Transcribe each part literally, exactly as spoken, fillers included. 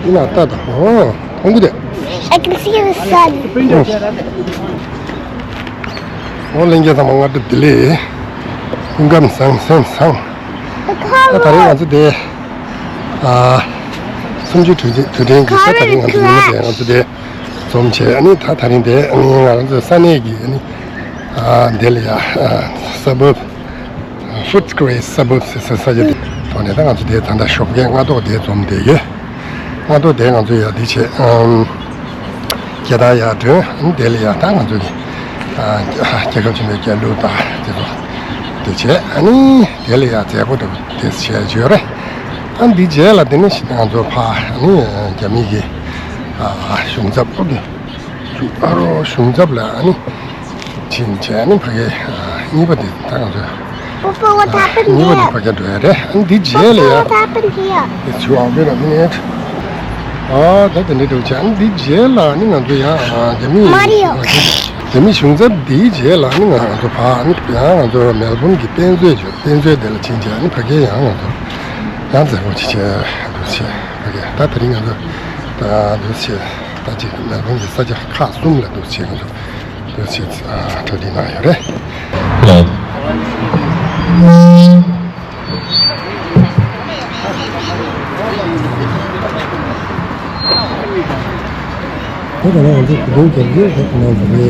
ཡིན་ན་ལྟ་དང་། ཨོ། མཐོང་གི་རེད། I can see the sun. ཨོ། ལྷན་རྒྱས་ཚང་མ་སྔ་དྲོ་བདེ་ལེགས། སྐུ་ཁམས་བཟང་། སེམས་བཟང་། The ད་ད་རིང་ང་ཚོ་དེ། ཨ། སུམ་ཅུ་དུས་དྲན་གྱི་ས། ད་རིང་ང་ཚོ་ཉི་མ་དེ་ང་ཚོ་དེ་འཛོམས་བྱས། ཨ་ནི་ད་ད་རིང་དེ་ཨ་ནི་ང་རང་ཚོ་ས་གནས་ཀྱི་ཨ་ནི། ཨ། དེ་ལ་ཡ། ཨ། ས་བབ། Footscray Suburbs ཟེར་ས་ཆ་དེ་ཐོག་ནས་ད་ང་ཚོ་དེ་ད་ལྟ་ཞོགས་ཀས་སྔ་ཏོག་དེ་འཛོམས་བསྡད་ཡོད། སྔ་ཏོག་དེ་ང་ཚོ་ཡ་དེ་བྱས། ཨམ། རྒྱལ་ཐང་ཡར་ཐོན། ཨ་ནི་དེ་ལ་ཡ་ད་ང་ཚོ་གི། ཨ། རྒྱལ་ཁབ་ཆེན་པོའི་རྒྱལ་གླུ་དང་དེ་ཚོ་དེ་བྱས། ཨ་ནི་དེ་ལ་ཡ་མཛད་སྒོ་དེ་དེ་བྱས་བྱས་ཡོད་རེད། ཨ་ནི་དེ་རྗེས་ལ་དེ་ནས་ང་ཚོ་ཕར་ཨ་ནི་རྒྱ་མི་གི། ཨ། གཞུང་ཚབ། ཨོ་ཀེ། ཨ་རོ། གཞུང་ཚབ་ལ་ཨ་ནི་ཕྱིན་བྱས། ཨ་ནི་ཕ་གི། ཨ། གཉིས་པ་དེ་ད་ང་ཚོ། Papa, what happened གཉིས་པ་དེ་here? ཕ་གི་འགྲོ་ཡ་རེད། ཨ་ནི་འདི་རྗེས་ལ་ཡ། Papa, what happened here? It's you. Wait a minute. ཨ། ད་དེ་འདྲ་འགྲོ་བྱས། ཨ་ནི་འདི་རྗེས་ལ་ཨ་ནི་ང་ཚོ་ཡང་། ཨ། རྒྱ་མི། Mario. རྒྱ་མི་གཞུང་ཚབ་འདིའི་རྗེས་ལ་ཨ་ནི་ང་ཚོ་ཕར་ཨ་ནི་ཡང་ང་ཚོ་མེལ་བོན་གྱི་དཔེ་མཛོད་ཅིག་དཔེ་མཛོད་དེ་ལ་ཕྱིན་བྱས། ཨ་ནི་ཕ་གི་ཡང་ང་ཚོ་ཡང་མཛད་སྒོ་ཅིག་བྱས་འདུག་བྱས། ཕ་གི་ད་དེ་རིང་ང་ཚོ་ད་འདུག་བྱས། ད་ཅིག་མེལ་བོན་གྱི་ས་ཆ་ཁག་གསུམ་ལ་འདུག་བྱས་ང་ཚོ་འདུག་བྱས། ཨ། གྲ་སྒྲིག་གནང་ཡོད་རེད། ད་ལྟ་ང་ཚོ་བོད་དོན་རྒྱབ་སྐྱོར་གནང་བཞིན་པའི་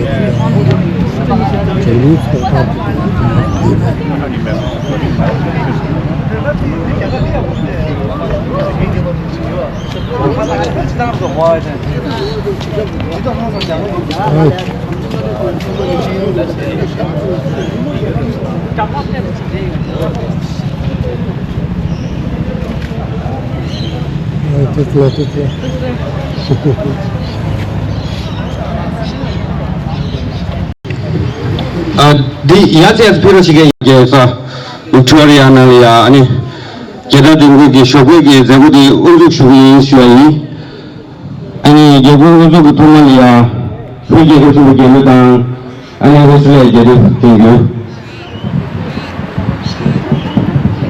རྒྱལ་ཡོངས་ཚོགས་ཁག་གི་ཨ། འདི་ཡ་ཙེ་ཕི་ར་ཞིག་གི་རྒྱལ་ས་ཝིག་ཊོ་རི་ཡ་ནང་ལ་ཡ། ཨ་ནི་རྒྱལ་དར་སྒྲེང་འཛུགས་ཀྱི་ཞོགས་པའི་གི་མཛད་སྒོ་འདི་དབུ་འཛུགས་ཞུ་གི་ཡིན་ཞུ་བ་ཡིན། ཨ་ནི་རྒྱལ་པོ་དབུ་འཛུགས་ཀྱི་ཐོག་མ་ལ་ཡ། བོད་རྒྱལ་ཁབ་ཆེན་པོ་རྒྱལ་གླུ་དང་། ཨ་ནི་ཨོ་སི་ཀྲི་ལི་ཡ་རྒྱལ་གླུ་འཐེན་རྒྱུ།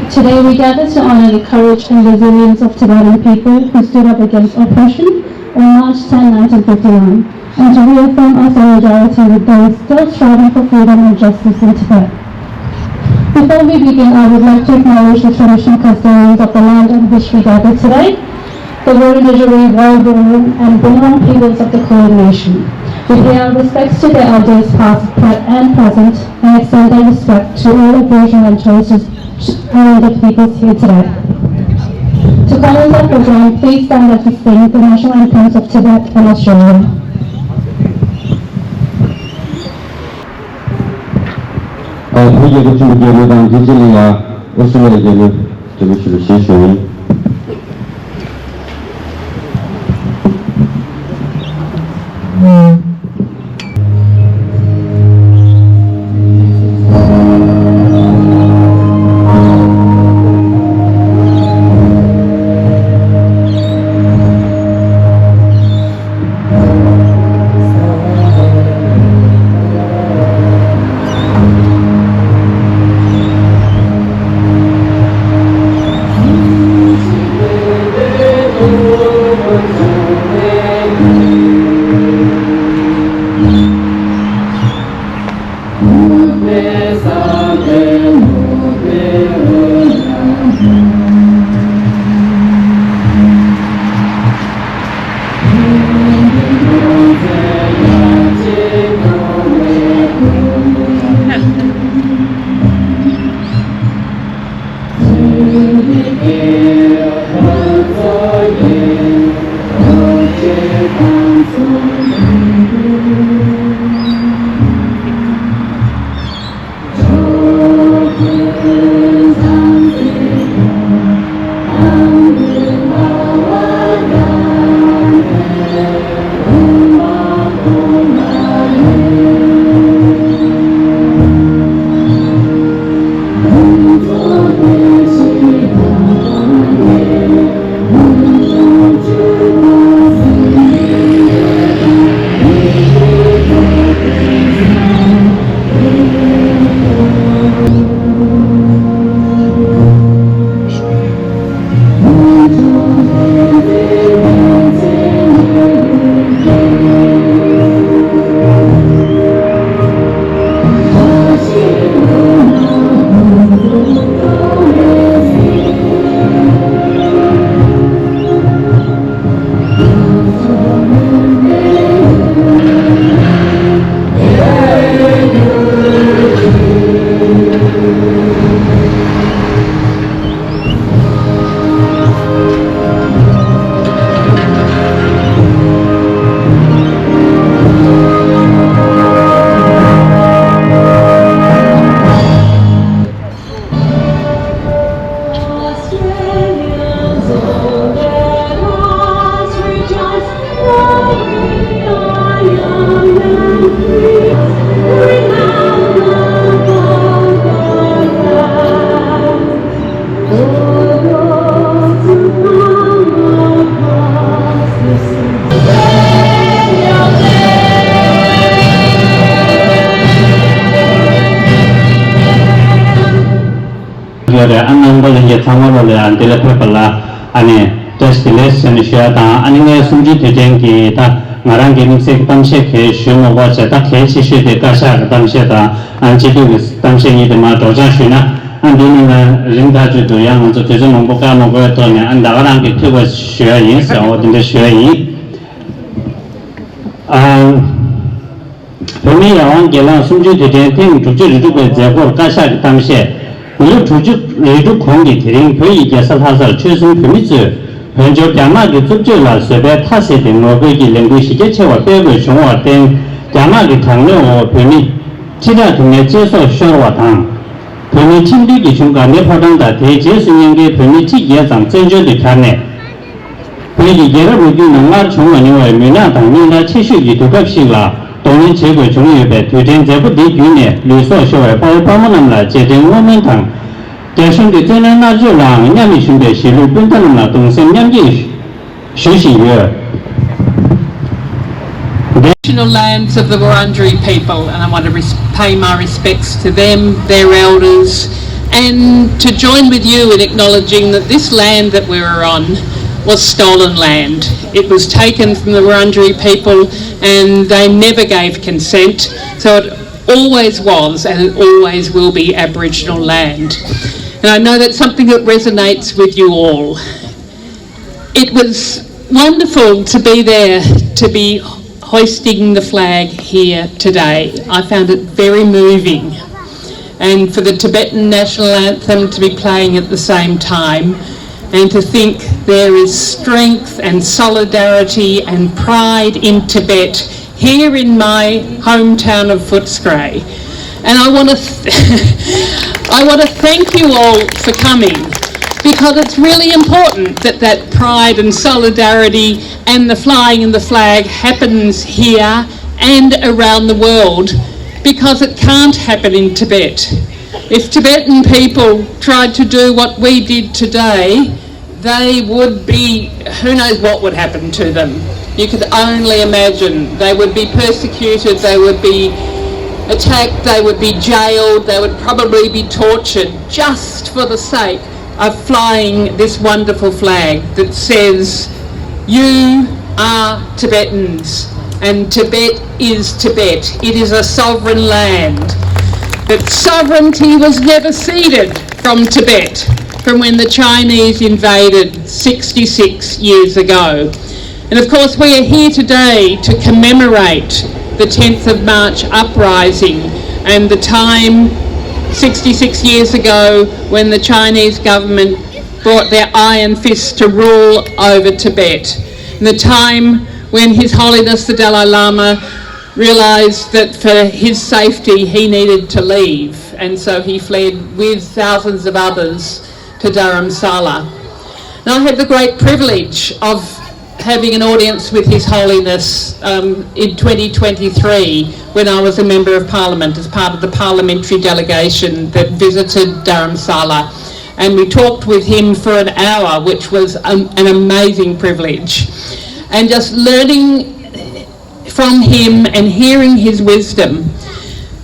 Today we gather to honor the courage and resilience of Tibetan people who stood up against oppression on March tenth, nineteen fifty-one, and to reaffirm our solidarity with those still striving for freedom and justice in Tibet. Before we begin, I would like to acknowledge the traditional custodians of the land on which we gather today, the Wurundjeri, Walburu, and Bunurong peoples of the Kulin Nation. We pay our respects to their elders, past, pre-, and present, and extend our respect to all Aboriginal and Torres Strait Islander peoples here today. To commence our program, please stand as we sing the national anthems of Tibet and Australia. ཨ། བོད་རྒྱལ་ཁབ་ཆེན་པོ་རྒྱལ་པོ་དང་། དེ་རྗེས་ལ་ཡ་ཨོ་སི་ཀྲི་ལི་ཡ་རྒྱལ་པོ། རྒྱལ་པོ་ཆེན་པོ་ཞེས་ཞུ་ཡིན། ཨ་ནང་པ་ལྷན་རྒྱས་ཚང་མ་ལོ་ལ་ཡང་འདི་ལ་ཕེབས་པ་ལ་ཨ་ནི་བཀྲ་ཤིས་བདེ་ལེགས་ཟེར་ནས་ཞུ་ཡ་དང་། ཨ་ནི་ངའི་གསུམ་བཅུའི་དུས་དྲན་གྱི་ད་ང་རང་གི་དམིགས་བསལ་གྱི་གཏམ་བཤད་གལ་ཞུ་མ་དགོས་བྱས། ད་གལ་ཆེ་ཤོས་དེ་བཀའ་ཤག་གི་གཏམ་བཤད་དང་ཨ་སྤྱི་འཐུས་ཀྱི་གཏམ་བཤད་གཉིས་དེ་མར་སྒྲོག་སྦྱང་ཞུས་ན། ཨ་འདི་ནི་ང་རིང་ཐག་ཆོད་འདུག་ཡང་ང་ཚོ་དུས་ཚོད་མང་པོ་བཀག་མ་དགོས་ཐོག་ནས་ཨ་ད་ག་རང་གི་ཐུགས་ཁུར་ཞུ་ཡ་ཡིན་ཟེར་འོ་དེ་འདྲ་ཞུ་ཡ་ཡིན། ཨ། བོད་མིའི་རང་དབང་སྒེར་ལངས་གསུམ་བཅུའི་དུས་དྲན་ཐེངས་དྲུག་ཅུ་རེ་དྲུག་པའི་མཛད་སྒོར་བཀའ་ཤག་གི་གཏམ་བཤད། མི་ལོ་དྲུག་ཅུ་རེ་དྲུག་གོང་གི་དེ་རིང་བོད་ཡི་རྒྱལ་ས་ལྷ་སར་ཆོལ་གསུམ་བོད་མི་ཚོས་བོད་འབྱོར་རྒྱ་དམག་གི་རྩུབ་སྤྱོད་ལ་བཟོད་པའི་མཐའ་ཟད་དེ་ངོ་རྒོལ་གྱི་ལས་འགུལ་གཞི་རྒྱ་ཆེ་བ་སྤེལ་དགོས་བྱུང་བར་བརྟེན། རྒྱ་དམག་གི་དྲག་གནོན་འོག་བོད་མི་ཁྲི་ཕྲག་དུ་མའི་གཅེས་སྲོག་ཤོར་བ་དང་། བོད་མིའི་ཁྲིམས་མཐུན་གྱི་གཞུང་དགའ་ལྡན་ཕོ་བྲང་དང་དེའི་རྗེས་སུ་གཉེན་སྒྲིག་བོད་མི་ཁྲི་བརྒྱད་ཙམ་བཙན་བྱོལ་དུ་གྱར་ནས། བོད་ཀྱི་རྒྱལ་རབས་ལོ་རྒྱུས་ནང་སྔར་བྱུང་མ་མྱོང་བའི་མུན་ནག་དང་སྙན་གྲགས་ཆེ་ཤོས་ཀྱི་དུས་སྐབས་ཤིག་ལ་གདོང་ལེན་བྱེད་དགོས་བྱུང་ཡོད་པས། དུས་དྲན་མཛད་སྒོ་འདི་བརྒྱུད་ནས་ལུས་སྲོག་ཤོར་བའི་དཔའ་བོ་དཔའ་མོ་རྣམས་ལ་རྗེས་དྲན་བསྔོ་སྨོན་དང་། རྒྱ་གཞུང་གི་བཙན་གནོན་མནར་གཅོད་ལའང་མཉམ་མེད་ཞུམ་པའི་གཞིས་ལུས་སྤུན་ཟླ་རྣམས་ལ་གདུང་སེམས་མཉམ་སྐྱེད་ཞུ་བཞིན་ཡོད། Traditional lands of the Wurundjeri people, and I want to res- pay my respects to them, their elders, and to join with you in acknowledging that this land that we were on was stolen land. It was taken from the Wurundjeri people, and they never gave consent, so it always was and it always will be Aboriginal land. And I know that's something that resonates with you all. It was wonderful to be there, to be hoisting the flag here today. I found it very moving. And for the Tibetan national anthem to be playing at the same time, and to think there is strength and solidarity and pride in Tibet here in my hometown of Footscray. And I want to th- I want to thank you all for coming, because it's really important that that pride and solidarity and the flying of the flag happens here and around the world, because it can't happen in Tibet. If Tibetan people tried to do what we did today, they would be, who knows what would happen to them. You could only imagine. They would be persecuted, they would be attacked, they would be jailed, they would probably be tortured just for the sake of flying this wonderful flag that says, "You are Tibetans, and Tibet is Tibet. It is a sovereign land." But sovereignty was never ceded from Tibet from when the Chinese invaded sixty-six years ago. And of course, we are here today to commemorate the tenth of March uprising and the time sixty-six years ago when the Chinese government brought their iron fist to rule over Tibet. And the time when His Holiness the Dalai Lama realized that for his safety he needed to leave, and so he fled with thousands of others to Dharamsala. And I had the great privilege of having an audience with His Holiness um, in twenty twenty-three when I was a Member of Parliament as part of the parliamentary delegation that visited Dharamsala. And we talked with him for an hour, which was um, an amazing privilege. And just learning from him and hearing his wisdom.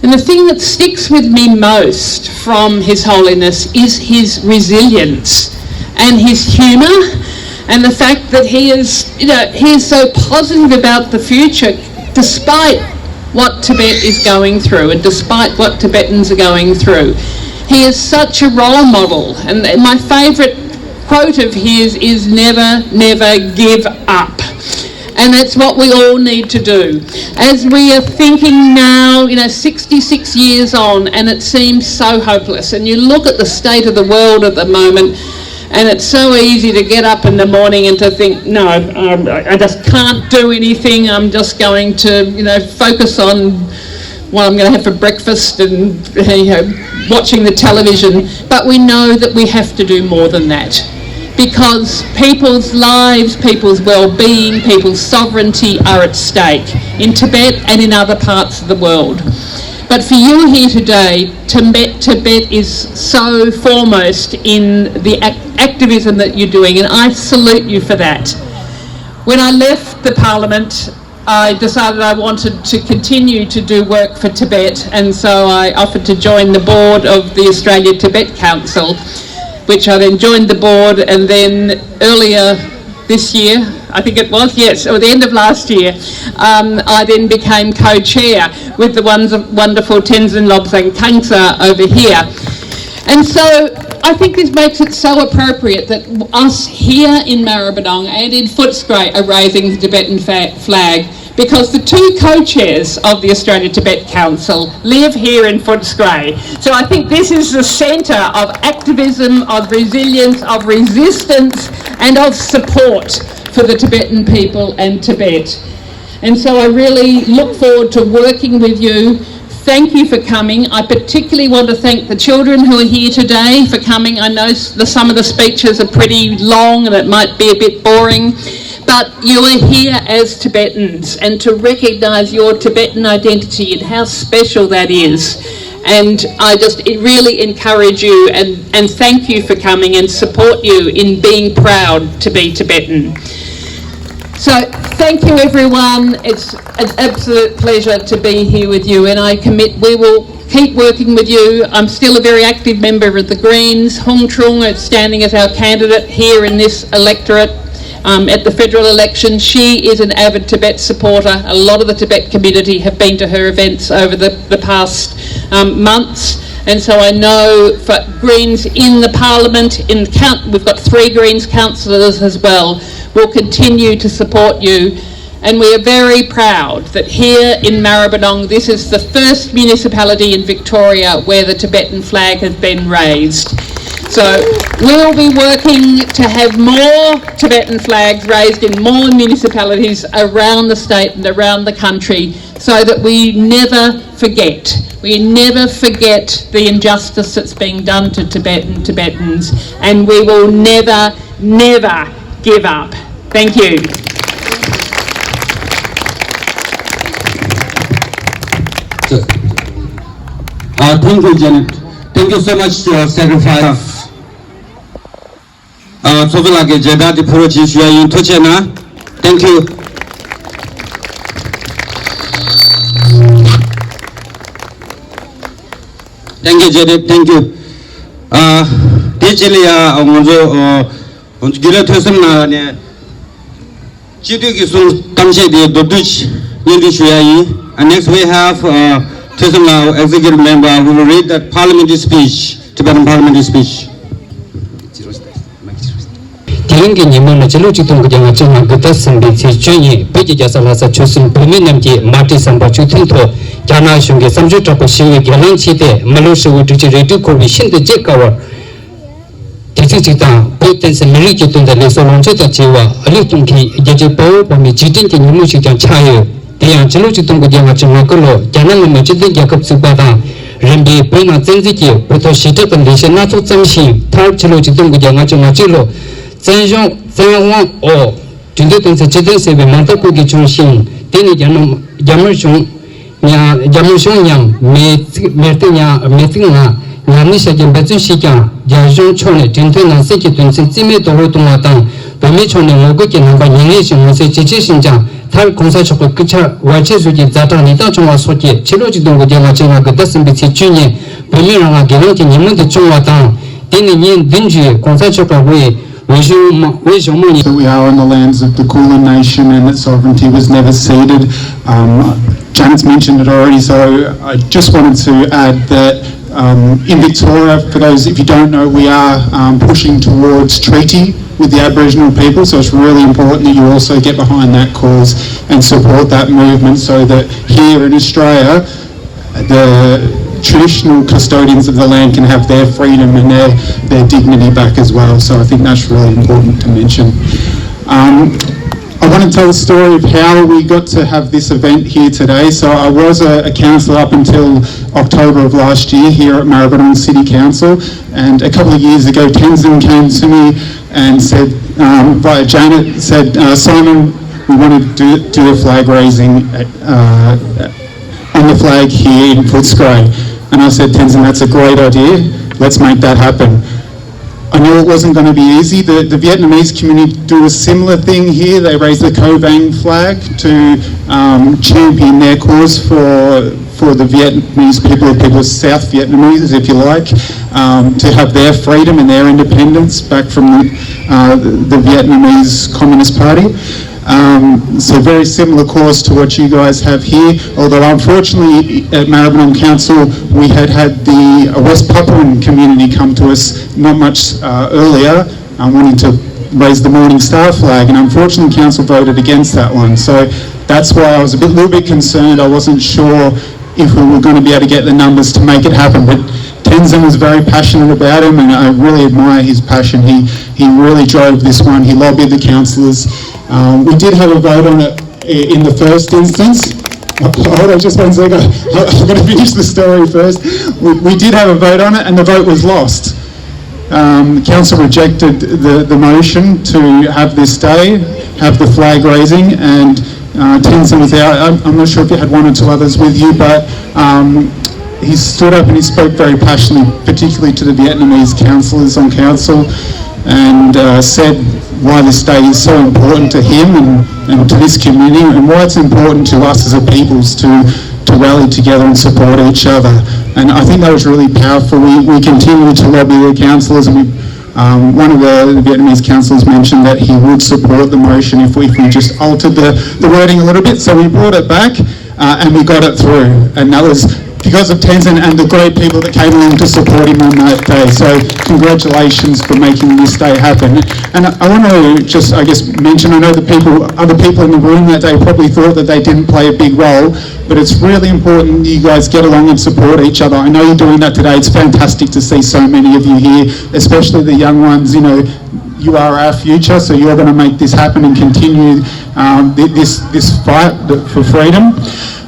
And the thing that sticks with me most from His Holiness is his resilience and his humour, and the fact that he is, you know, he is so positive about the future despite what Tibet is going through and despite what Tibetans are going through. He is such a role model, and my favourite quote of his is, "Never, never give up." And that's what we all need to do. As we are thinking now, you know, sixty-six years on, and it seems so hopeless. And you look at the state of the world at the moment, and it's so easy to get up in the morning and to think, "No, um, I just can't do anything. I'm just going to, you know, focus on what I'm going to have for breakfast and, you know, watching the television." But we know that we have to do more than that, because people's lives, people's well-being, people's sovereignty are at stake in Tibet and in other parts of the world. But for you here today, Tibet, Tibet is so foremost in the ac- activism that you're doing, and I salute you for that. When I left the Parliament, I decided I wanted to continue to do work for Tibet, and so I offered to join the board of the Australia Tibet Council. which I then joined the board, and then earlier this year, I think it was, yes, or the end of last year, um, I then became co-chair with the ones- wonderful Tenzin Lobsang Khangsa over here. And so I think this makes it so appropriate that us here in Maribyrnong and in Footscray are raising the Tibetan fa- flag, because the two co-chairs of the Australia Tibet Council live here in Footscray. So I think this is the centre of activism, of resilience, of resistance, and of support for the Tibetan people and Tibet. And so I really look forward to working with you. Thank you for coming. I particularly want to thank the children who are here today for coming. I know s- the, some of the speeches are pretty long and it might be a bit boring, but you are here as Tibetans, and to recognise your Tibetan identity and how special that is. And I just really encourage you and, and thank you for coming and support you in being proud to be Tibetan. So, thank you everyone. It's an absolute pleasure to be here with you, and I commit we will keep working with you. I'm still a very active member of the Greens. Hung Trung is standing as our candidate here in this electorate, um, at the federal election. She is an avid Tibet supporter. A lot of the Tibet community have been to her events over the, the past, um, months. And so I know for Greens in the Parliament, in count, we've got three Greens councillors as well, will continue to support you. And we are very proud that here in Maribyrnong, this is the first municipality in Victoria where the Tibetan flag has been raised. So we'll be working to have more Tibetan flags raised in more municipalities around the state and around the country, so that we never forget. We never forget the injustice that's being done to Tibet and Tibetans, and we will never, never give up. Thank you. Uh, thank you, Janet. Thank you so much to your sacrifice. Uh, ཚོགས་གཙོ་ལགས་ཀྱི་མཇལ་དར་དེ་ཕུལ་རོགས་ཞེས་ཞུ་ཡ་ཡིན། ཐུགས་རྗེ་གནང་། Thank you. Thank you, Janet. Thank you. Uh, དེ་རྗེས་ལ་ཡ་ང་ཚོ་རྒྱུན་ལས་ཐོས་བསམ་གནང་ནས། སྤྱི་འཐུས་ཀྱི་གསུང་གཏམ་བཤད་དེ་མདོར་བསྡུས་སྙན་སྒྲོན་ཞུ་ཡ་ཡིན། Uh, next we have, uh, ཐོས་བསམ་ལགས, Executive Member, who will read the parliamentary speech, Tibetan parliamentary speech. དེ་རིང་གི་ཉིན་མོ་ནི་ཕྱི་ལོ་ཆིག་སྟོང་དགུ་བརྒྱ་ལྔ་བཅུ་ང་དགུ་ཟླ་གསུམ་པའི་ཚེས་བཅུ་ཉིན་བོད་ཀྱི་རྒྱལ་ས་ལྷ་སར་ཆོལ་གསུམ་བོད་མི་རྣམས་ཀྱིས་མ་བསྒྲིགས་བསམ་པ་གཅིག་མཐུན་ཐོག་རྒྱ་ནག་གཞུང་གིས་བསམ་སྤྱོད་དྲག་པོ་ཞི་བའི་སྒེར་ལངས་བྱས་ཏེ་མི་ལོ་ཧྲིལ་བོ་དྲུག་ཅུ་རེ་དྲུག་འཁོར་བའི་ཤིན་ཏུ་བརྗིད་དཀའ་བར། དུས་ཚིགས་གཅིག་དང་བོད་བསྟན་སྲིད་མི་རིགས་ཀྱི་དོན་དུ་ལས་སྲོལ་ལོངས་སྤྱོད་དང་བཅས་པ་གླུ་གཏོང་མཁན་རྒྱལ་གཅེས་དཔའ་བོ་དཔའ་མོའི་རྗེས་དྲན་གྱི་ཉིན་མོ་ཞིག་ཀྱང་ཆགས་ཡོད། དེ་ཡང་ཕྱི་ལོ་ཆིག་སྟོང་དགུ་བརྒྱ་ལྔ་བཅུ་ང་དགུ་ལོར་རྒྱ་ནག་མི་དམངས་སྤྱི་མཐུན་རྒྱལ་ཁབ་བཙུགས་པ་དང་། རིམ་པས་བོད་ནང་བཙན་འཛུལ་གྱིས་བོད་ཐོག་ཞི་དྲག་གི་ལས་གཞི་སྣ་ཚོགས་བརྩམས་ཤིང་། མཐར་ཕྱི་ལོ་ཆིག་སྟོང་དགུ་བརྒྱ་ལྔ་བཅུ་ང་གཅིག་ལོར་བཙན་གཞུང་བཙན་དབང་འོག་དུས་འདོད་དོན་ཚན་བཅུ་བདུན་ཟེར་བའི་མིང་རྟགས་བཀོད་རྒྱུ་བྱུང་ཞིང་། དེ་ནི་རྒྱ་ནག་རྒྱ་དམར་གཞུང་མཉམ་རྒྱ་དམར་གཞུང་མཉམ་མི་ཚིག་མི་ཚིག་མཉམ་མི་ཚིག་ངང་མཉམ་ལས་བྱ་རྒྱུའི་འབད་བརྩོན་ཞིག་ཀྱང་རྒྱ་གཞུང་ཕྱོགས་ནས་གྲོས་མཐུན་ནང་གསེས་ཀྱི་དོན་ཚན་རྩིས་མེད་རྡོག་རོལ་གཏོང་བ་དང་། བོད་མིའི་ཕྱོགས་ནས་ངོ་རྒོལ་གྱི་ལམ་ཁ་ཉིན་རེ་བཞིན་མངོན་གསལ་ཇེ་ཆེར་ཕྱིན་ཀྱང་། མཐར་གོང་ས་མཆོག་གི་སྐུ་ཕྱྭར་བར་ཆད་བཟོ་རྒྱུའི་ཛ་དྲག་ཉེན་རྟོག་བྱུང་བ་སོགས་ཀྱིས་ཕྱི་ལོ་ཆིག་སྟོང་དགུ་བརྒྱ་ལྔ་བཅུ་ང་དགུ་ཟླ་གསུམ་པའི་ཚེས་བཅུ་ཉིན་བོད་མི་རང་དབང་སྒེར་ལངས་ཀྱི་ཉིན་མོ་འདི་བྱུང་བ་དང་། དེ་ནི་ཉིན་བདུན་རྗེས་གོང་ས་མཆོག་གི་དབུས་འོས་གཞུང་མ་འོས་གཞུང་མང་ཉིད། That we are on the lands of the Kulin nation and that sovereignty was never ceded. Um, Janet's mentioned it already, so I just wanted to add that, um, in Victoria, for those, if you don't know, we are, um, pushing towards treaty with the Aboriginal people, so it's really important that you also get behind that cause and support that movement so that here in Australia, the traditional custodians of the land can have their freedom and their, their dignity back as well. So I think that's really important to mention. Um, I want to tell the story of how we got to have this event here today. So I was a, a councillor up until October of last year here at Maribyrnong City Council, and a couple of years ago, Tenzin came to me and said, um, via Janet, said, uh, Simon, we want to do, do a flag raising, uh, on the flag here in Footscray. And I said, Tenzin, that's a great idea. Let's make that happen. I knew it wasn't going to be easy. The, the Vietnamese community do a similar thing here. They raise the Ko Vang flag to, um, champion their cause for, for the Vietnamese people, people of South Vietnamese, if you like, um, to have their freedom and their independence back from the, uh, the Vietnamese Communist Party. Um, so very similar cause to what you guys have here, although unfortunately at Maribyrnong Council we had had the West Papuan community come to us not much uh, earlier, um, wanting to raise the Morning Star flag, and unfortunately council voted against that one. So that's why I was a bit, little bit concerned. I wasn't sure if we were going to be able to get the numbers to make it happen, but Tenzin was very passionate about him, and I really admire his passion. He he really drove this one. He lobbied the councillors. Um, we did have a vote on it in the first instance. Hold on just one second. I've got to finish the story first. We, we did have a vote on it, and the vote was lost. Um, council rejected the, the motion to have this day, have the flag raising, and uh, Tenzin was there. I'm, I'm not sure if you had one or two others with you, but um, he stood up and he spoke very passionately, particularly to the Vietnamese councillors on council, and uh, said why this day is so important to him and, and to this community, and why it's important to us as a peoples to to rally together and support each other. And I think that was really powerful. We, we continue to lobby the councillors, and we, um, one of the, the Vietnamese councillors mentioned that he would support the motion if we, if we just altered the, the wording a little bit. So we brought it back uh, and we got it through. And that was because of Tenzin and the great people that came along to support him on that day. So congratulations for making this day happen. And I want to just, I guess, mention, I know the people, other people in the room that day probably thought that they didn't play a big role, but it's really important you guys get along and support each other. I know you're doing that today. It's fantastic to see so many of you here, especially the young ones. You know, you are our future, so you're going to make this happen and continue um, this this fight for freedom.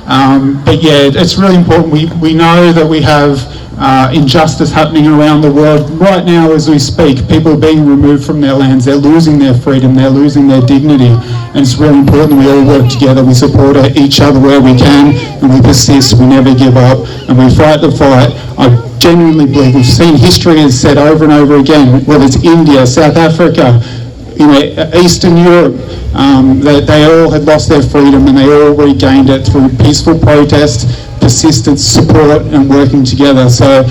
Um, but yeah, it's really important. We we know that we have uh, injustice happening around the world right now as we speak. People are being removed from their lands. They're losing their freedom. They're losing their dignity. And it's really important we all work together. We support each other where we can, and we persist. We never give up, and we fight the fight. I genuinely believe we've seen history has said over and over again, whether it's India, South Africa, you know, Eastern Europe, um, they, they all had lost their freedom and they all regained it through peaceful protest, persistence, support, and working together. So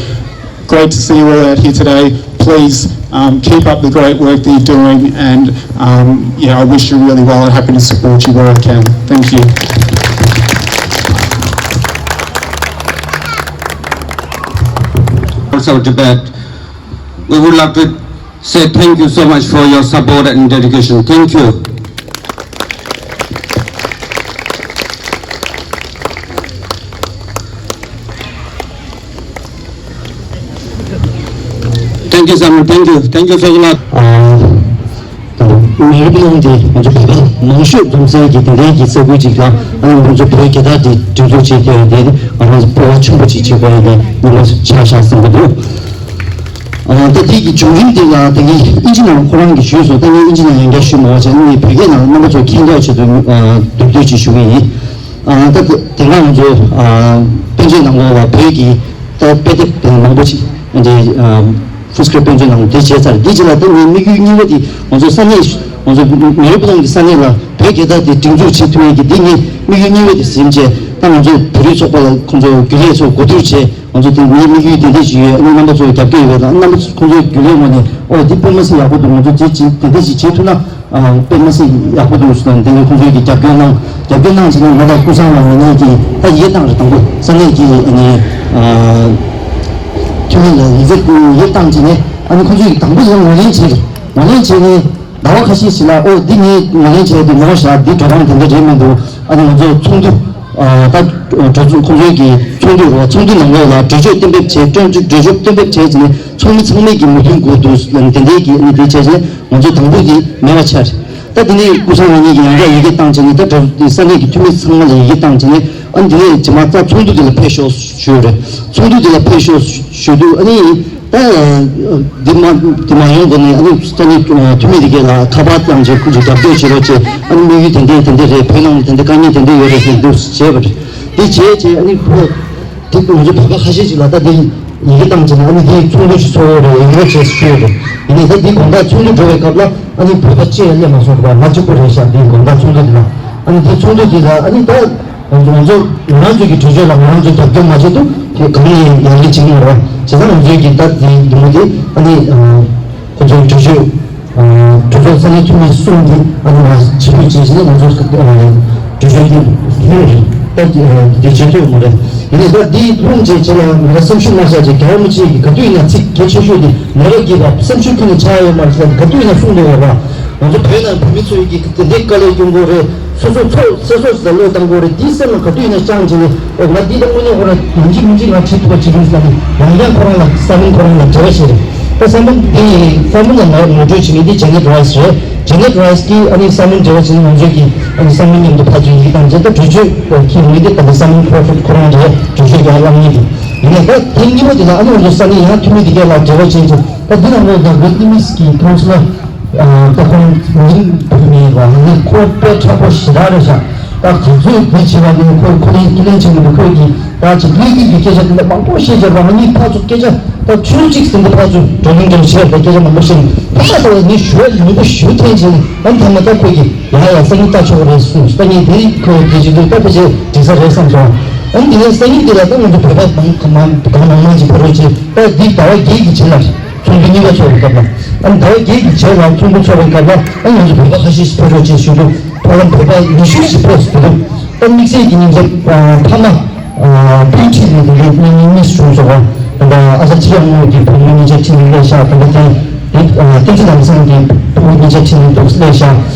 great to see you all out here today. Please um, keep up the great work that you're doing, and um, yeah, I wish you really well and happy to support you where I can. Thank you. Parts of Tibet, we would like to say thank you so much for your support and dedication. Thank you. Thank you, Simon. Thank you. Thank you so much. ཨ། ད་མེ་རི་པི་ལོང་དེ་ང་ཚོ་བོད་པ་མང་ཤོས་འཛོམས་སའི་གི་དེ་འདྲའི་གི་ས་ཁུལ་ཅིག་ལ། ཨ་ནི་ང་ཚོ་བོད་རྒྱལ་དར་དེ་སྒྲེང་འཛུགས་བྱེད་ཀྱི་ཡོད་དེ། ང་རང་ཚོ་སྤོབས་པ་ཆེན་པོ་ཅིག་བྱེད་དགོས་ཡོད་དེ་ཉིན་མོ་ཆགས་བཞག་བསམ་གྱི་འདུག་ཨ། ད་དེ་གི་བྱུང་རིམ་དེ་ལ་ད་གིན་ཨིན་ཇི་ནང་ཁོ་རང་གིས་ཞུས་སོང་། ད་ངས་ཨིན་ཇི་ནང་ཡང་བསྐྱར་ཞུ་མ་བྱས། ཨ་ནི་བོད་སྐད་ནང་རྣམ་པ་ཚོ་མཁྱེན་རྟོགས་ཆེད་དུ་ཨ་མདོར་བསྡུས་ཅིག་ཞུ་གི་ཡིན། ཨ། ད་དེ་སྔ་ང་ཚོ་ཨ་དཔེ་མཛོད་ནང་ལོགས་ལ་བོད་ཀྱི་ད་དཔེ་དེབ་དེ་མང་པོ་ཅིག་འདི་ཨ་ཧྥུ་སི་ཀྲི་དཔེ་མཛོད་ནང་དེ་བྱས་ཚར། དེ་རྗེས་ལ་ད་ངའི་དམིགས་ཡུལ་གཉིས་པ་དེ་ང་ཚོ་ས་གནས་ང་ཚོ་མེ་རི་པི་ལོང་གི་ས་གནས་ལ་བོད་རྒྱལ་དར་དེ་སྒྲེང་འཛུགས་བྱེད་ཐུབ་ཡས་ཀྱི་དེ་ངའི་དམིགས་ཡུལ་གཉིས་པ་དེ་ཟིན་བྱས། ད་ང་ཚོ་བོད་རིགས་ཚོགས་པ་ལ་ཁོང་ཚོ་རྒྱུན་ལས་ཚོ་གོ་བསྡུར་བྱས། ང་ཚོ་དེ་ངའི་དམིགས་ཡུལ་དེ་འདྲ་ཞིག་ཡོད། ཨ་ནི་རྣམ་པ་ཚོ་རྒྱབ་སྐྱོར་ཡོད་པ་དང་། རྣམ་པ་ཚོ་ཁོང་ཚོའི་རྒྱུན་ལས་ངོས་ནས་ཨོ་འདི་དཔེ་མི་སྲིད་ཡག་པོ་འདུག་ང་ཚོ་དེ་ཅིག་དེ་འདྲ་ཞིག་བྱེད་ཐུབ་ན་ཨ་དཔེ་མི་སྲིད་ཡག་པོ་འདུག་ཟེར་ནས་དེ་ནས་ཁོང་ཚོས་ཀྱི་རྒྱབ་སྐྱོར་གནང་། རྒྱབ་སྐྱོར་གནང་བྱས་ནས་ང་དང་ཀུན་བཟང་ལགས་ངེད་གཉིས་ཀྱིས་ད་ཡིག་བཏང་རེད། དང་པོ་ས་གནས་ཀྱི་ཨ་ནི་ཨ་འཐུས་མི་ལ་ཡིག་ཚད་ཡིག་བཏང་བྱས་ནས། ཨ་ནི་ཁོང་ཚོས་ཀྱི་དང་པོ་ལ་ངོས་ལེན་བྱས་རེད། ངོས་ལེན་བྱས་ནས། ཟླ་བ་ཁ་ཤས་ཤིག་ལ་ཨོ་འདི་ངས་ངོས་ལེན་བྱས་ཏེ་ངོ་བཞག་འདི་འགྲོ་སྟངས་དེ་འདྲ་རེད་མི་འདུག་ཨ་ནི་ང་ཚོ་ཚོགས་འདུ་ཨ་ད་གྲོས་ཚོགས་ཁོང་ཚོའི་གི་ཚོགས་འདུ་རོ་ཚོགས་འདུ་ནང་ལོགས་ལ་གྲོས་ཆོད་གཏན་འབེབས་བྱས། གྲོས་ཆོད་གཏན་འབེབས་བྱས་ཟིན་ནས་ཚོགས་མི་ཚང་མས་ཀྱི་མོས་མཐུན་དགོས་འདུག་ལབ་ནས་དེ་འདྲའི་གི་ཨ་ནི་དེ་བྱས་ཟིན་ང་ཚོ་དང་པོ་དེ་མེད་པ་ཆགས་རེད། ད་དེ་ནས་ཀུན་བཟང་ལགས་གཉིས་ཀྱིས་ཡང་བསྐྱར་ཡི་གེ་བཏང་བྱས་ནས། ད་གྲོས་ས་གནས་ཀྱི་འཐུས་མི་ཚང་མ་ལ་ཡི་གེ་བཏང་བྱས་ནས། ཨ་ནི་དེ་ནས་རྗེས་མ་ད་ཚོགས་འདུ་དེ་ལ་ཕེབས་ཤོག་ཞུས་རེད། ཚོགས་འདུ་དེ་ལ་ཕེབས་ཤོག་ཞུས་དུས། ཨ་ནི། ད་འདི་མ་འདི་མ་ཡོང་གོང་ནས་ཨ་ནི་ས་གནས་འཐུས་མི་དེ་གས་ལ་ཁ་པར་བཏང་བྱས་ཁོང་ཚོས་རྒྱབ་སྐྱོར་བྱེད་རོགས་བྱས། ཨ་ནི་དམིགས་ཡུལ་དེ་འདྲས་དེ་འདྲས་རེད། བོད་ནང་ལ་དེ་འདྲས་དཀའ་ངལ་དེ་འདྲས་ཡོད་རེད་ཟེར་འདུག་བྱས་པ་རེད། དེ་བྱས་བྱས་ཨ་ནི་ཁོ་དེ་ང་ཚོ་བོད་པ་ཁ་ཤས་ཅིག་ལ་ད་དེ་ཡི་གེ་བཏང་བྱས་ནས། ཨ་ནི་དེ་ཚོགས་འདུ་ཞིག་ཚོགས་རོགས་ཡོང་རོགས་བྱས་ཞུས་པ་རེད། ཡིན་ནའི་ད་དེ་དགོང་དག་ཚོགས་འདུ་འགྲོ་བའི་སྐབས་ལ་ཨ་ནི་བོད་པ་གཅིག་ཡང་སླེབས་མ་སོང་འདུག་པ། ང་གཅིག་པོ་རེད་ཤག་དེ་དགོང་དག་ཚོགས་འདུ་དེ་ལ། ཨ་ནི་དེ་ཚོགས་འདུ་དེ་ལ་ཨ་ནི་ད། ང་ཚོ་ང་ཚོ་ང་རང་ཚོ་གི་གྲོས་ཆོད་ལ་ང་རང་ཚོ་རྒྱབ་སྐྱོར་མ་བྱེད་དུས་དེ་གང་ཡིན་ཡར་རྒྱས་བྱེད་ཀྱི་མ་རེད། བྱས་ཙང་ང་ཚོའི་གི་ད་དེ་འདི་མོ་དེ་ཨ་ནི་ཁོ་ཚོའི་གྲོས་ཆོད་གྲོས་ཚོགས་ས་གནས་འཐུས་མི་གསུམ་དེ་ཨ་ནི་ང་ཇི་ཕུད་བྱས་ཟིན་ང་ཚོ་གྲོས་ཆོད་དེ་ད་དེ་བྱེད་ཐུབ་མ་རེད། ཡིན་ནའི་ད་དེ་ལྷུང་བྱས་བྱས་ལ་ང་བསམ་ཤུགས་མ་བཞག་ཅིག་རྒྱལ་བ་རིན་པོ་ཆེ་གི་ག་དུས་ཡིན་ན་ཚིག་གལ་ཆེ་ཤོས་དེ་ནད་པ་རྒས་པ་བསམ་ཤུགས་ཁྱོན་ནས་ཆག་ཡོད་མ་རེད་ཟེར་ག་དུས་ཡིན་ན་གསུངས་འདུག་བ། ང་ཚོ་བོད་ནང་བོད་མི་ཚོ་ཡི་གི་དེ་འདྲའི་དཀའ་ལས་སྐྱོང་དགོས་རེད། སོ་སོ་ཚོ་སོ་སོ་ཞིག་ལ་བློས་བཏང་དགོས་རེད། དེའི་སེམས་ལ་ག་དུས་ཡིན་ན་བཅངས་བྱས་ནས་ཨོ་ང་འདི་ལྟ་དངོས་གནས་ཁོ་རང་ཡིན་གཅིག་མིན་གཅིག་ང་བྱེད་ཐུབ་པ་བྱེད་རྒྱུ་ཟེར་ནས་ཡང་ཡང་ཁོ་རང་ལ་ས་བོན་ཁོ་རང་ལ་འབྲེལ་བ་བྱས་རེད། ད་ས་བོན་དེ་ས་བོན་ལ་ང་ངོ་སྤྲོད་བྱེད་མཁན་དེ་ཇེ་ནེ་རའི་སི་རེད། ཇེ་ནེ་རའི་སི་གིས་ཨ་ནི་ས་བོན་འབྲེལ་བ་བྱས་ནས་ང་ཚོའི་གི་ཨ་ནི་ས་བོན་མཉམ་དུ་ཕར་ཚུར་ཡིག་བཏང་རྗེས་ད་གྲོས་ཆོད་ཁྱེར་ཡོང་གི་འདི་ད་ལྟ་ས་བོན་ཁོ་ཁོ་རང་རེད། གྲོས་ཆོད་ཀྱང་བླངས་མཁན་དེ་ཡིན་ནའི་ད་ཐེངས་གཉིས་པ་དེ་ལ་ཨ་ནི་ང་ཚོ་ས་གནས་ཡང་འཐུས་མི་དེ་གས་ལ་འབྲེལ་བ་བྱས་རྗེས་ད་འདི་ནང་ལོགས་ད་ཝེ་ཏི་ནི་སི་གི་ཁོང་ཚོ་ལ། ད་ཁོང་མིང་བུད་མེད་ར་ནི་ཁོ་དཔེ་མཁྲེགས་པོ་ཞེ་དྲག་རེད་ཤག་ད་ག་ཚོད་དེ་བྱེད་པ་ནི་ཁོ་ཁོ་རང་ཁས་ལེན་བྱེད་མི་འདུག་ཁོས་ཀྱིས་ད་ཅིག་བློས་འགེལ་གྱི་སྐད་ཆ་དེ་འདྲ་མང་པོ་བཤད་བྱས་ར་ནི་ཕར་ཚུར་སྐད་ཆ་ད་ཚུར་གཅིག་ཟིན་ཏེ་ཕར་ཚུར་བགྲོ་གླེང་འདྲ་བོ་བྱས་པའི་སྐད་ཆ་མང་པོ་བཤད་ནས་ད་ལྟ་ད་ནི་ཞུ་བ་ཡོང་པོ་ཞུ་འཐེན་བྱས་ནས་ཨ་ནི་ཐ་མ་ད་ཁོས་ཀྱིས་ཡ་ཡ་སང་ཉིན་ལྟ་ཆོག་རེད་གསུངས། སང་ཉིན་དེ་ཁོས་དེ་བྱེད་དུས་ད་ཕལ་ཆེར་འགྲིག་ས་རེད་བསམ་སོང་། ཨ་ནི་དེ་ནས་སང་ཉིན་དེ་ལ་ད་ང་ཚོ་བོད་པ་མང་གང་མང་མང་ཅིག་ཕེབས་རོགས་བྱས་ད་འདི་ཟླ་བ་བརྒྱད་ཀྱི་རྗེས་ལ། ཚོགས་འདུ་གཉིས་པ་ཚོགས་པའི་སྐབས་ལ། ཨ་ནི་ཟླ་བ་བརྒྱད་ཀྱི་རྗེས་ལ་ཚོགས་འདུ་ཚོགས་པའི་སྐབས་ལ་ཨ་ང་ཚོ་བོད་པ་ཁ་ཤས་ཤིག་ཕེབས་རོགས་བྱེད་ཞུ་འདུག་ཕ་ལམ་བོད་པ་ཉི་ཤུ་ཞིག་ཕེབས་སུ་འདུག་ད་དམིགས་བསལ་གྱི་སྙིང་སྟོབས་ཕ་མ་སྤུན་མཆེད་ནས་དེ་འདྲའི་གཉེན་ཉེ་གཉིས་སུ་བྱུང་སོང་བ། ད་ལྟ་ཨ་ཅག་ཚེ་རིང་དངོས་ཀྱི་བུ་མོ་གཉིས་ཆ་ཁྲིད་ནས་སླེབས་ཤག་ད་ལྟ་དེ་བསྟན་འཛིན་ལམ་བཟང་གི་བུ་མོ་གཉིས་ཆ་ཁྲིད་ནས་འདུག་སླེབས་ཤག་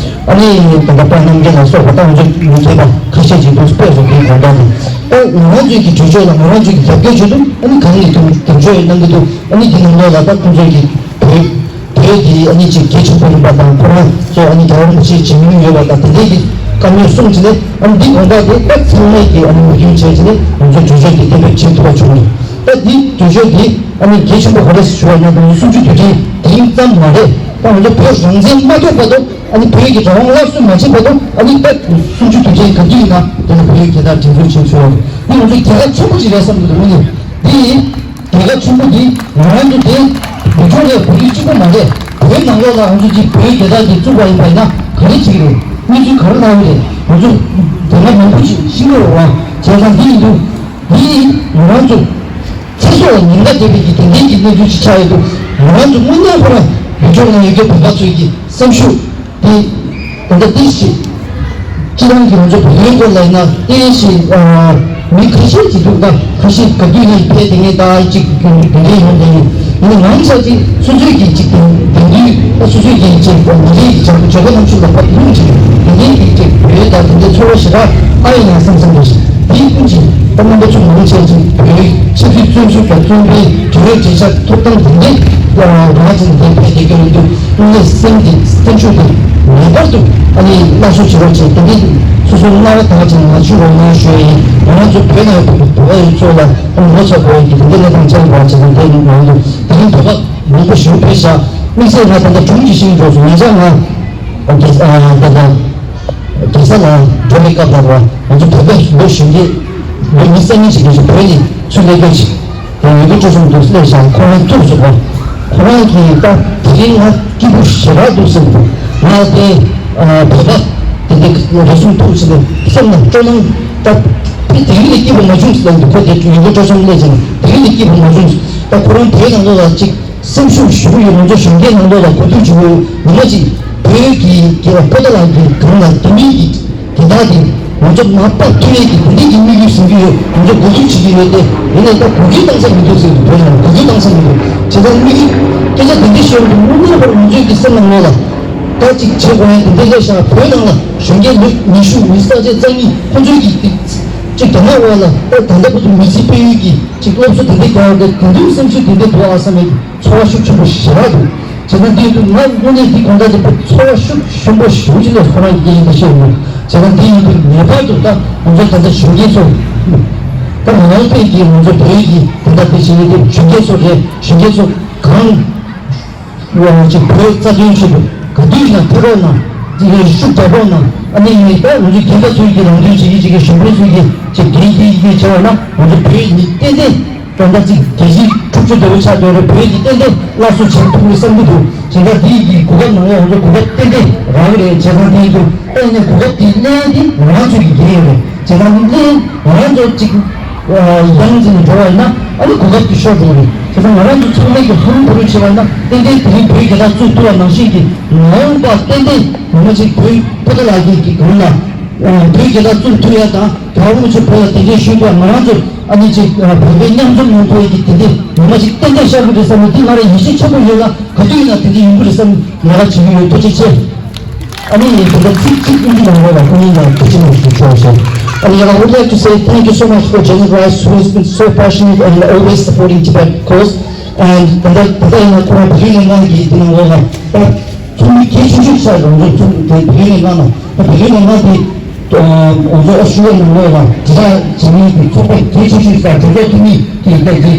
ཨ་ནི་ད་ལྟ་དཔལ་རྣམ་རྒྱལ་ལ་སོགས་པ་ད་ང་ཚོ་མི་སྡེ་པ་ཁ་ཤས་ཅིག་འདུག་དཔེ་བཟོ་མཁན་དགོངས་དག་དང་། ད་ང་རང་ཚོའི་གི་གྲོས་ཆོད་ལ་ང་རང་ཚོའི་གི་རྒྱབ་སྐྱོར་བྱེད་དུས་ཨ་ནི་གང་ཡིན་དུ་རྒྱབ་སྐྱོར་གནང་གི་འདུག་ཨ་ནི་འདི་ནང་ལོགས་ལ་ད་ཁོང་ཚོའི་གི་བོད་བོད་ཀྱི་ཨ་ནི་ཅིག་གལ་ཆེན་པོ་ཡིན་པ་དང་ཁོ་རང་ཚོ་ཨ་ནི་རྒྱལ་བ་རིན་པོ་ཆེའི་བྱིན་རླབས་ཡོད་པ་དང་དེ་འདྲའི་གི་བཀའ་མོལ་གསུངས་བྱས་ནས་ཨ་ནི་འདི་དགོངས་དག་དེ་ད་ཚང་མས་ཀྱི་ཨ་ནི་མོས་མཐུན་བྱས་བྱས་ནས་ང་ཚོའི་གྲོས་ཆོད་དེ་གཏན་འབེབས་བྱེད་ཐུབ་པ་བྱུང་ནས་ད་འདི་གྲོས་ཆོད་འདི་ཨ་ནི་གལ་ཆེན་པོ་ག་རེ་ཞུ་བ་ཡིན་ན་ད་གསུམ་བཅུ་དུས་དྲན་དེ་རིང་ཙམ་མ་རེད། ད་ང་ཚོ་བོད་རང་བཙན་མ་ཐོབ་བར་དུ། ཨ་ནི་བོད་ཀྱི་རང་དབང་སླར་གསོ་མ་བྱེད་བར་དུ་ཨ་ནི་ད་སུམ་ཅུ་དུས་ཆེན་ག་དུས་ཡིན་ན་དེ་ལ་བོད་ཀྱི་ད་དྲན་གསོ་བྱེད་ཆོག་འདི་ང་ཚོའི་རྒྱལ་ཁ་ཆེན་པོ་ཞིག་རེད་བསམ་གྱི་འདུག་དངོས་གནས་འདི་རྒྱལ་ཁ་ཆེན་པོ་འདི་ང་རང་ཚོ་དེ་མི་ཆོག་ལས་བོད་རིགས་གཅིག་པོ་མ་རེད། བོད་ནང་ལོགས་ལ་ང་ཚོ་གཅིག་བོད་རྒྱལ་དར་འདི་བཙུགས་པ་ཡིན་པ་ཡིན་ན་ག་རེ་བྱེད་ཀྱི་རེད། གནས་ཚུལ་ག་རེ་ལྷག་གི་རེད། ང་ཚོ་དེ་སྔ་མང་པོ་ཞིག་ཤེས་ཀྱི་རེད་བ། བྱས་ཙང་འདི་ཡིན་དུས། འདི་ཡིས་ང་རང་ཚོ་ཚེ་སྲོག་ལ་ཉེན་ཁ་འདེབས་པའི་གི་དེ་འདྲའི་གི་གནས་ཚུལ་ཞིག་ཆགས་ཡོད་དུས་ང་རང་ཚོ་དངོས་གནས་ཁོ་རང་བོད་ལྗོངས་ནང་ཡོད་མཁན་བོད་པ་ཚོའི་གི་སེམས་ཤུགས་དེ་ད་ལྟ་ཏོག་ཙམ་སྤྱི་བཏང་གི་ང་ཚོ་བོད་ཡོངས་སྐོར་ལ་ཡིན་ན་ཏོག་ཙམ་མི་ཁ་ཤས་ཀྱིས་འདུག་ད་ཁ་ཤས་ག་དུས་ནས་ཕེབས་དེ་ངས་ད་ཅིག་དེ་འདྲའི་ཡོང་དེ་ཡིན་ནི་ང་ཚོ་ཅིག་སོ་སོའི་གི་ཅིག་དེ་དེ་དུས་སོ་སོའི་གི་ཅིག་མི་རིགས་ཀྱི་བྱ་བྱ་བ་རྣམ་ཤེས་ལ་ཕར་ལྷུང་ཅིག་དེ་འདྲའི་གི་ཅིག་བོད་ད་དེ་འདྲའི་ཚོར་བ་ཞེ་དྲག་ཨ་ཡིན་ན་བསམ་བསམ་རེད། དེའི་ཀུན་གྱིས་ད་རྣམ་པ་ཚོ་མང་ཆེ་ཅིག་བོད་ཆབ་སྲིད་བཙོན་ཟུར་དང་བཙོན་པའི་གྲོས་ཡོད་གྲོས་འཆར་ཐོབ་ཐང་དེ་འདྲའི་ཡང་རང་ཅན་དེ་ཕན་བདེ་སྐྱོང་ཡོད་དུས་དངོས་གནས་སེམས་ཀྱི་སེམས་ཤུགས་དེ་ངེས་པར་དུ་ཨ་ནི་སླར་གསོ་བྱེད་རོགས་བྱེད་དེ་འདྲའི་སོ་སོ་སྣང་བ་དག་ཅིག་མ་བཅུག་རོགས་གནང་ཞུ་ཡ་ཡིན། ང་རང་ཚོ་བོད་ནང་ཡོད་པའི་བོད་པ་ཡོད་ཚོ་ལ་ཨ་ནི་ངོ་ཚ་དགོས་ཡ་གི་དེ་འདྲའི་གནས་སྟངས་ཅན་པ་བྱེད་ན་དེ་ནི་ང་ཚོ་དེ་རིང་བོད་པ་མང་པོ་ཞིག་ཕེབས་ཤག་དམིགས་བསལ་ང་ད་ལྟ་སྒྲུང་གི་ཤིང་འགྲོ་སོང་ཉེ་ཆར་ང་རྒྱལ་ས་ལ་འགྲོ་བའི་སྐབས་ལ་ར་ང་ཚོ་བོད་པའི་ལོ་གཞོན་སྐྱེས་ལོ་ཉི་ཤུ་རྩ་གཉིས་ཅིག་གིས་བོད་ནས་ཚུར་སླེབས་སྐབས་ཤིག་དེ་ཡུལ་སྐོར་སྤྲོ་གསུམ་དུ་སླེབས་ཤག་ཁོ་རང་ཐུག་སོང་བ། ཁོ་རང་གིས་ད་དེ་རིང་ང་སྐྱིད་པོ་ཞེ་དྲག་འདུག་ཟེར་འདུག་ང་དེ་བོད་པ་དེ་འདྲ་རེ་ཟུང་ཐུག་ཕྱིན་ནས་སེམས་ནང་སྤྲོ་སྣང་ད་དེ་དེ་རིང་ནས་སྐྱིད་པོ་མ་བྱུང་ཟེར་འདུག་ཁོ་དེ་ཡུལ་སྐོར་སྤྲོ་གསུམ་སླེབས་ཕྱིན་དེ་རིང་ནས་སྐྱིད་པོ་མ་བྱུང་ད་ཁོ་རང་བོད་ནང་ལོགས་ལ་གཅིག་སེམས་ཤུགས་ཞུ་གི་ཡོད། ང་ཚོ་གཞོན་སྐྱེས་ནང་ལོགས་ལ་གོ་བསྡུར་བྱེད་དགོས། ཉི་མ་གཅིག་བོད་ཀྱི་རྒྱལ་བ་པོ་ཏཱ་ལ་གི་སྒང་ལ་རྒྱ་མིའི་གི་དེ་དག་དེ་ང་ཚོ་མ་པ་ཐུ་ཡེ་གི་དེ་འདྲའི་གི་དམིགས་ཡུལ་ཟིན་གྱི་ཡོད། ང་ཚོ་གོ་བསྡུར་བྱེད་ཀྱི་ཡོད་དེ། ཡིན་ནའི་ད་གོ་སྒྲིག་བཏང་ས་མི་འདུག་ཟེར་གི་བོད་ནང་གོ་སྒྲིག་བཏང་ས་མི་འདུག་བྱས་ཙང་དམིགས་ཡུལ་སྐད་ཆ་དེ་འདྲའི་བཤད་ཡོང་དུས་དངོས་གནས་པར་ང་ཚོའི་གི་སེམས་ནང་ལོགས་ལ་ད་གཅིག་བྱེད་དགོས་ཡ་དེ་འདྲའི་སླེབས་ཤག་བོད་ནང་ལ་གཞོན་སྐྱེས་ལོ་ཉི་ཤུ་ཉི་ཤུ་རྩ་གཅིག་རྩ་གཉིས་ཁོང་ཚོའི་གི་གཅིག་རྒྱ་ནག་འོག་ལ་ད་ད་ལྟ་བར་དུ་མི་ཚེ་སྤེལ་ཡུལ་གི་ཅིག་སློབ་གསོ་དེ་འདྲ་རྒྱག་ཡོད་དེ་ག་དུས་སེམས་ཤུགས་དེ་འདྲ་འདུག་ཨ་བསམ་ཡས་ཀྱི་ཚོར་བ་ཤུགས་ཆེན་པོ་ཞེ་དྲག་འདུག་བྱས་ཙང་འདི་ཡིན་དུས་ང་དངོས་གནས་འདི་གང་ལྟར་དེ་ཚོར་བ་ཤུགས་ཆེན་པོ་ཞེ་པོ་ཅིག་སླེབས་ཁོ་རང་གི་སྐད་ཆ་འདི་བཤད་ཡོད། བྱས་ཙང་འདི་ཡིན་དུས་ངེས་པར་དུ་ད་ང་ཚོ་ད་ལྟ་གཞོན་སྐྱེས་ཚོ་ད་ང་རང་ཕན་གྱི་ང་ཚོ་བོད་ཀྱི་ད་ལྟ་དེ་བྱེད་ཡོད་དེ་གཞོན་སྐྱེས་ཚོ་རེད། གཞོན་སྐྱེས་ཚོ་གང་ཡོང་ཅིག་བོད་རྩ་དོན་ཆེད་དུ་ག་དུས་ཡིན་ན་ཕེབས་རོགས་གནང་། འདི་ལ་ཤུགས་རྒྱག་རོགས་གནང་། ཨ་ནི་ཡིན་ད་ང་ཚོ་རྒན་པ་ཚོའི་གི་ནང་དོན་བྱེད་ཀྱི་བྱེད་ཀྱི་གཞོན་པ་ཚོའི་གི་ཅིག་འགན་འཁྱེར་གྱི་བྱས་པ་ན་ང་ཚོ་བོད་ནི་ཏན་ཏན་ད་ལྟ་ཅིག་རྒྱལ་སྤྱིའི་འཁྲུག་ཆ་དོད་པོ་ཆགས་དོན་རེད། བོད་ཀྱི་ཏན་ཏན་སླར་གསོ་བྱེད་ཐུབ་ཀྱི་བསམ་གྱི་འདུག་བྱས་ཙང་འདི་ཡི་གི་གོ་སྐབས་ནང་ལ་ང་ཚོ་གོ་སྐབས་ཏན་ཏན་རག་གི་རེད། བྱས་ཙང་འདི་ཡི་གི་ཏན་ཏན་གོ་སྐབས་དེ་གནས་ཡ་དེ་ང་རང་ཚོའི་གི་འགན་ཡོད་རེད། བྱས་ཙང་ནི་ལན་ང་རང་ཚོ་གཅིག་ཡང་འཛིན་ནས་འགྲོ་བ་ཡིན་ན་ཨ་ནི་གོ་སྐབས་དེ་ཤོར་འགྲོ་གི་རེད། བྱས་ཙང་ང་རང་ཚོ་ཚང་མས་ཀྱི་ཧམ་བུ་རུ་བྱས་པ་ཡིན་ན་ཏན་ཏན་དེ་རིང་བོད་རྒྱལ་དར་བཙུགས་ཐུབ་པ་ནང་བཞིན་གྱི་མ་འོངས་པ་ཏན་ཏན་ངོ་མ་ཅིག་བོད་ཕ་གི་ལ་གི་གི་གོང་ལ་བོད་རྒྱལ་དར་བཙུགས་ཐུབ་ཡ་དང་རྒྱལ་བ་རིན་པོ་ཆེ་བོད་ལ་གདན་འདྲེན་ཞུས་ཐུབ་པ་ང་རང་ཚོ་ཨ་ནི་ཅིག་བོད་པའི་མཉམ་འཛོམས་ཡོང་ཐུབ་ཡ་གི་དེ་འདྲས་ངོ་མ་ཅིག་ཏན་ཏན་ཤར་གི་རེད་བསམ་ནས་འདི་ང་རང་ཡིད་ཆེས་ཆེན་པོ་ཡོད་ལ་ག་དུས་ཡིན་ན་དེ་འདྲས་ཡོང་གི་རེད་བསམ་ནས་ལས་ཀ་བྱེད་ཀྱི་ཡོད། ཐུགས་རྗེ་ཆེ། ཨ་ནི་དེ་འདྲ་ཚིག་གཅིག་ཨིན་ཇི་ནང་ལོགས་ལ་ཁོང་ཡིན་ལ་ཐུགས་རྗེ་ཆེ་ཞུ་ཆོག་ཞེས། And I would like to say thank you so much for General Rice, who has been so passionate and always supporting Tibet cause. And དེ་འདྲ་དེ་འདྲ་ཡིན་ན་ཁོང་བོད་ཡིག་ལས་ཁང་གི་དེ་ནང་ལོགས་ལ་ད་ཚོགས་མི་གལ་ཆེ་ཤོས་ཆགས་ཡོང་འདུག་ཚོགས་དེ་བོད་ཡིག་ལས་ཁང་ནང་ད་བོད་ཡིག་ལས་ཁང་དེ་ང་ཚོ་ཨོ་སི་ཀྲི་ལི་ཡ་ནང་ལོགས་ལ་དེ་འདྲ་བྱེད་མཁན་གྱི་ཚོགས་པ་གལ་ཆེ་ཤོས་ཤིག་གྲོས་ཚོགས་འཐུས་མི་དེ་ལྟ་གི་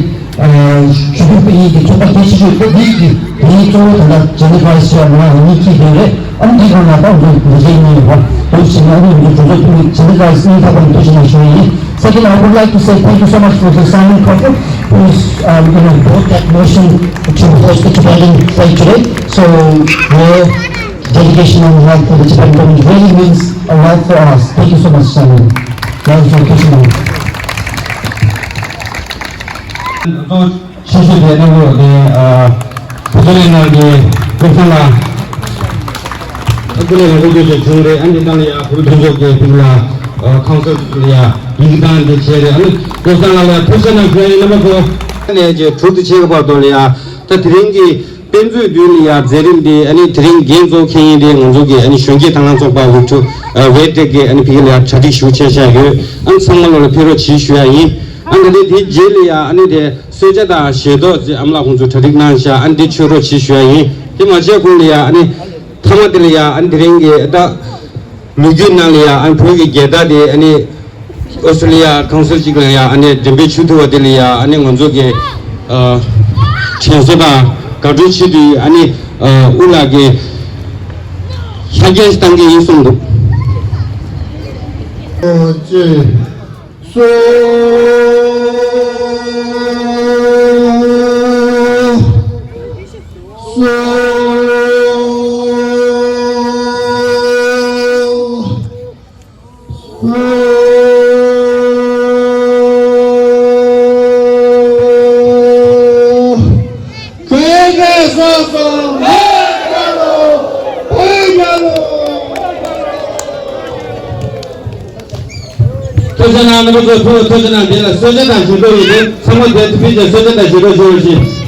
ཞུ་སྐུལ་སྤེལ་མཁན་གྱི་ཚོགས་པ་གལ་ཆེ་ཤོས་དེ་གཉིས་ཀྱི་དེ་གཉིས་གཙོ་བོ་དེ་འདྲ་ཇེ་ནི་ཕ་ལ་ཤི་ཡ་ང་གཉིས་ཀྱིས་དེ་རེད། ཨ་ནི་འདི་གང་ལ་ད་འགྲོ་འགྲོ་བྱེད་ཉེན་ཡོད་པ་དོགས་ཟིན་ཨ་ནི་འདི་གྲོས་ཚོགས་འཐུས་མི་ཇེ་ནི་ཕ་ལ་སི་ཐག་པ་ནས་ཐུགས་རྗེ་ཆེ་ཞུ་ཡིན། Second, I would like to say thank you so much for the Simon Crawford, who's, um, you know, brought that motion to host the Tibetan Day today. So, your dedication and love for the Tibetan movement really means a lot for us. Thank you so much, Simon. That was your question. ཆེ་ཤོས་དེ་གནང་དགོས་དེ་བུ་ཚོ་ལས་ནང་གི་སློབ་སྦྱོང་ལ་ཨ་ཁུ་ལས་ནང་དགོས་རྒྱུ་ཞིག་བྱུང་རེད། ཨ་འདི་ནང་ལ་ཡ་བུ་ཕྲུག་ཚོགས་ཀྱི་ཐིག་ལ་ཁང་གསར་ལ་ཡ་ཡིག་ཐང་འདི་བྱས་རེད། ཨ་ནི་སློབ་སྦྱོང་ལ་ཡ་ཐུགས་རྗེ་ཆེ་གནང་ཞུ་ཡ་ཡིན། རྣམ་པ་ཚོ་ནས་ཀྱི་དྲུག་ཏུ་ཆེ་གི་བར་དུ་ལ་ཡ་ད་དེ་རིང་གི་དཔེ་མཛོད་མདུན་ལ་ཡ་མཛད་རིམ་འདི་ཨ་ནི་དེ་རིང་འགན་གཙོ་བོ་འཁྱེར་མཁན་དེ་ང་ཚོ་གི་ཨ་ནི་གཞོན་སྐྱེས་དང་བླངས་ཚོགས་པ་ཝེ་ཊེག་གི་ཨ་ནི་ཕ་གི་ལ་ཡ་གྲ་སྒྲིག་ཞུ་བྱས་བཞག་ཡོད། ཨ་ནི་ཚང་མ་ལོ་ལ་ཕེབས་རོགས་གྱིས་ཞུ་ཡ་ཡིན། ཨ་ནི་ད་ལྟ་དེའི་རྗེས་ལ་ཡ་ཨ་ནི་དེ་གསོལ་ཇ་དང་ཞལ་ཏོག་ཅིག་ཨ་མ་ལགས་ཁོང་ཚོས་གྲ་སྒྲིག་གནང་བཞག་ཨ་ནི་དེ་མཆོད་རོགས་གྱིས་ཞུ་ཡ་ཡིན། དེ་མ་བྱས་གོང་ལ་ཡ་ཨ་ནི་མཐའ་མ་དེ་ལ་ཡ་ཨ་ནི་དེ་རིང་གི་ད་ལོ་རྒྱུས་ནང་ལ་ཡ་ཨ་ནི་བོད་ཀྱི་རྒྱལ་དར་དེ་ཨ་ནི་ཨོ་སི་ཀྲི་ལི་ཡ་ཁང་གསར་གཅིག་ལ་ཡ་ཨ་ནི་འགྲེམས་སྤེལ་ཞུ་ཐུབ་པ་དེ་ལ་ཡ་ཨ་ནི་ང་ཚོ་གི་ཨ་དྲན་གསོ་དང་དགའ་སྤྲོའི་ཆེད་དུ་ཨ་ནི་ཨ་དབུ་ལགས་ཀྱི་ཤ་རྒྱན་ཞིག་བཏང་གི་ཡིན་གསུངས་འདུག་ཨོ་ཅེ། སོ། སོ། སོ། གང་ག་ས་ས་ལ་ཀ་ལོ། བོད་རྒྱལ་ལོ། ཐུགས་རྗེ་གནང་། རྣམ་པ་ཚོ་ཐུགས་རྗེ་གནང་། དེ་ལ་གསོལ་ཇ་དང་ཞལ་ཏོག་ཡོད་དེ་ཚང་མ་དེ་ཕུལ་ཏེ་གསོལ་ཇ་དང་ཞལ་ཏོག་ཞུ་རོགས་ཞུ།